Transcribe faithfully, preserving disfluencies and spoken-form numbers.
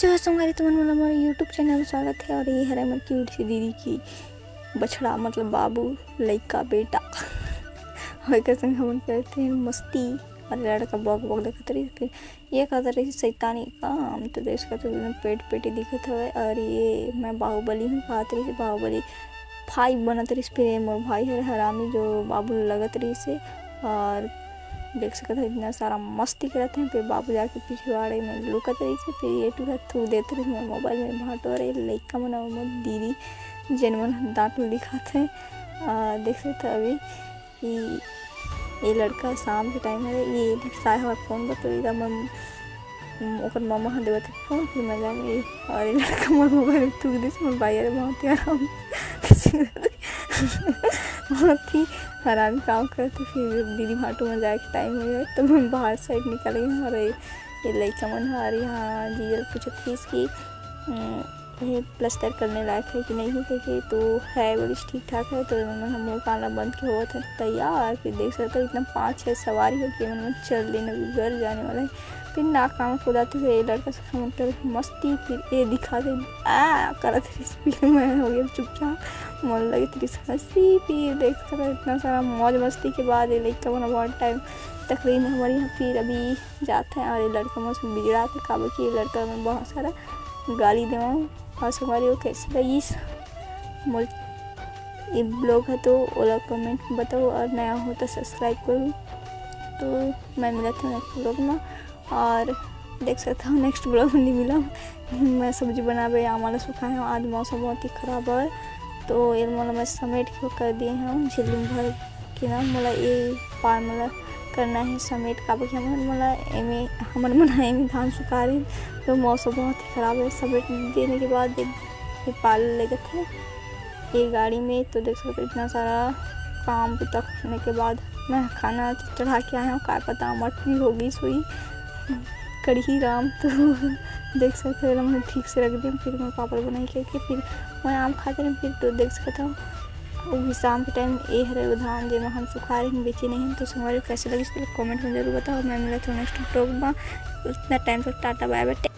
तो संगवारी, तुमन मन ला मोर YouTube चैनल में स्वागत है। और ये हरे मोर क्यूट सी दीदी की बछड़ा, मतलब बाबू, लइका, बेटा। ओकर संग हमन करत रहेन मस्ती। और लड़का बक बक देखत रहिस, फिर ये करत रहिस शैतानी काम। तो देख सकत हो, एकदम पेट पेटी दिखत हवय। और ये मैं बाहुबली हूँ कहत रहिस, बाहुबली फाइव बनत रहिस। फिर ये मोर भाई हर हरामी, जो बाबू लगत रहिस हे। और देख सकत हो, इतना सारा मस्ती करत हे। फिर बाबू जाके पिछवाड़े में लुकत रहिस हे। फिर ये टूरा थूक देत रहिस मोर मोबाइल में, भांटो। अरे लइका मन अउ मोर दीदी, जेन मन डांट दिखात हे। आ, देख सकत हो अभी कि ये लड़का शाम के टाइम हरे, ये साय हमार फोन बतोरी ला, मैं ओकर मम्मा ह देवत हे फोन, फिर मैं जाम ये। और ये लड़का मोर मोबाइल में थूक दिस, मोर भाई हर बहुत ही आराम, बहुत ही हरामी काम करत हे। फिर दीदी भांटो में जाए के टाइम हो गया, तो मैं बाहर साइड निकल गई हूँ। और ये, ये लइका मन हर यहाँ जीजा पूछत रहिस कि, अम, ये प्लास्टर करने लायक है कि नहीं है, कहिके तो है, बड़ी ठीक ठाक है। तो एमन ह मुंह कान ला बंद के होवत है तैयार। फिर देख सकते हो, इतना पाँच छः सवारी हो कि एमन मन चल देना, घर जाने वाला है। फिर नाक कान खुदाते हुए ये लड़का से हमन कर मस्ती, फिर ये दिखा दे, आ करत रहिस। फिर मैं हो गया चुपचाप, मन लगे रहिस हंसी। फिर देख सकते हो, इतना सारा मौज मस्ती के बाद ये लइका मन बहुत टाइम तक रहिन हमारे यहाँ। फिर अभी जात है और ये लड़का मन से बिगड़ात है, काबर कि ये लड़का मन बहुत सारा गाली देवा। और संगवारी हो, कैसे लगिस मोर ये ब्लॉग है तो ओला कमेंट में बताओ, और नया हो तो सब्सक्राइब करो। तो मैं मिलत हूँ नेक्स्ट ब्लॉग में, और देख सकत हो नेक्स्ट ब्लॉग में नहीं मिला। मैं सब्जी बनाबे आमा ला सुखाए हूँ, आज मौसम बहुत ही खराब है, तो ये मोला मैं समेट के कर दिए हूँ झिल्ली में भर के ना। मोला ये पार मोला करना है समेट, काबर कि हमन मोला एमे, हमन मन एमे धान सुखा रहे, तो मौसम बहुत ही खराब है। समेट देने के बाद ये, ये पाल लेगत है ये गाड़ी में। तो देख सकते हो, इतना सारा काम बुता करने के बाद मैं खाना चढ़ा के आए हूँ, का पता मटकी होगी सोई कढ़ी राम। तो देख सकते हो, एला मैं ठीक से रख दें, फिर मैं पापड़ बनाई के, के फिर मैं आम खाते रहें। फिर तो देख सकते हो, वो भी शाम के टाइम ये हरे वो धान, जेमा हम सुखा रहे हैं, बेचे नहीं हैं। तो संगवारी, कैसे लगिस, कमेंट में जरूर बताओ। मैं मिलत हूँ नेक्स्ट ब्लॉग में। उतना टाइम तक टाटा, बाय बाय।